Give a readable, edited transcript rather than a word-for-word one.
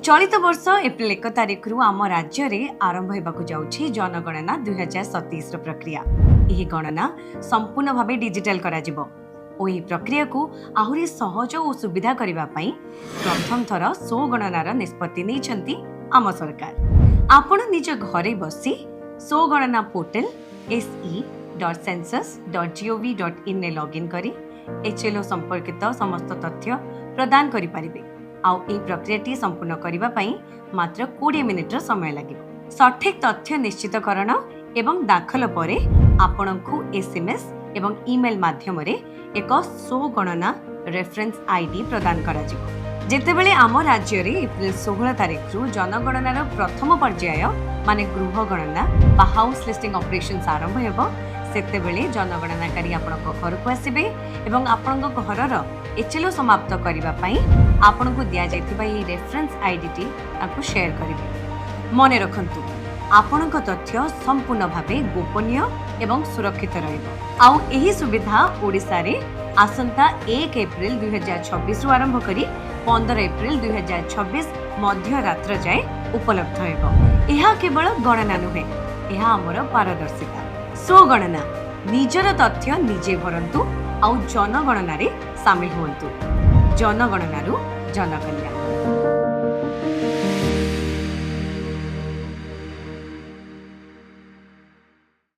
ଚଳିତ ବର୍ଷ ଏପ୍ରିଲ 1 ତାରିଖରୁ ଆମ ରାଜ୍ୟରେ ଆରମ୍ଭ ହେବାକୁ ଯାଉଛି ଜନଗଣନା 2027ର ପ୍ରକ୍ରିୟା। ଏହି ଗଣନା ସମ୍ପୂର୍ଣ୍ଣ ଭାବେ ଡିଜିଟାଲ କରାଯିବ ଓ ଏହି ପ୍ରକ୍ରିୟାକୁ ଆହୁରି ସହଜ ଓ ସୁବିଧା କରିବା ପାଇଁ ପ୍ରଥମ ଥର ସ୍ୱଗଣନାର ନିଷ୍ପତ୍ତି ନେଇଛନ୍ତି ଆମ ସରକାର। ଆପଣ ନିଜ ଘରେ ବସି ସ୍ୱଗଣନା ପୋର୍ଟାଲ se.census.gov.inରେ ଲଗ୍ଇନ୍ କରି ଏଚ୍ଏଲ୍ଓ ସମ୍ପର୍କିତ ସମସ୍ତ ତଥ୍ୟ ପ୍ରଦାନ କରିପାରିବେ। ଆଉ ଏହି ପ୍ରକ୍ରିୟାଟି ସମ୍ପୂର୍ଣ୍ଣ କରିବା ପାଇଁ ମାତ୍ର 20 ମିନିଟ୍ର ସମୟ ଲାଗିବ। ସଠିକ୍ ତଥ୍ୟ ନିଶ୍ଚିତକରଣ ଏବଂ ଦାଖଲ ପରେ ଆପଣଙ୍କୁ ଏସ୍ଏମ୍ଏସ୍ ଏବଂ ଇମେଲ୍ ମାଧ୍ୟମରେ ଏକ ସ୍ୱଗଣନା ରେଫରେନ୍ସ ଆଇଡି ପ୍ରଦାନ କରାଯିବ। ଯେତେବେଳେ ଆମ ରାଜ୍ୟରେ ଏପ୍ରିଲ 16 ତାରିଖରୁ ଜନଗଣନାର ପ୍ରଥମ ପର୍ଯ୍ୟାୟ, ମାନେ ଗୃହ ଗଣନା ବା ହାଉସ୍ ଲିଷ୍ଟିଂ ଅପରେସନ୍ସ ଆରମ୍ଭ ହେବ, ସେତେବେଳେ ଜନଗଣନାକାରୀ ଆପଣଙ୍କ ଘରକୁ ଆସିବେ ଏବଂ ଆପଣଙ୍କ ଘରର ଏଚ୍ଏଲ୍ଓ ସମାପ୍ତ କରିବା ପାଇଁ ଆପଣଙ୍କୁ ଦିଆଯାଇଥିବା ଏହି ରେଫରେନ୍ସ ଆଇଡିଟି ତାଙ୍କୁ ସେୟାର କରିବେ। ମନେ ରଖନ୍ତୁ, ଆପଣଙ୍କ ତଥ୍ୟ ସମ୍ପୂର୍ଣ୍ଣ ଭାବେ ଗୋପନୀୟ ଏବଂ ସୁରକ୍ଷିତ ରହିବ। ଆଉ ଏହି ସୁବିଧା ଓଡ଼ିଶାରେ ଆସନ୍ତା 1 ଏପ୍ରିଲ 2026ରୁ ଆରମ୍ଭ କରି 15 ଏପ୍ରିଲ 2026 ମଧ୍ୟରାତ୍ର ଯାଏଁ ଉପଲବ୍ଧ ହେବ। ଏହା କେବଳ ଗଣନା ନୁହେଁ, ଏହା ଆମର ପାରଦର୍ଶିତା। ସ୍ୱଗଣନା, ନିଜର ତଥ୍ୟ ନିଜେ ଭରନ୍ତୁ ଆଉ ଜନଗଣନାରେ ସାମିଲ ହୁଅନ୍ତୁ। ଜନଗଣନାରୁ ଜନକଲ୍ୟାଣ।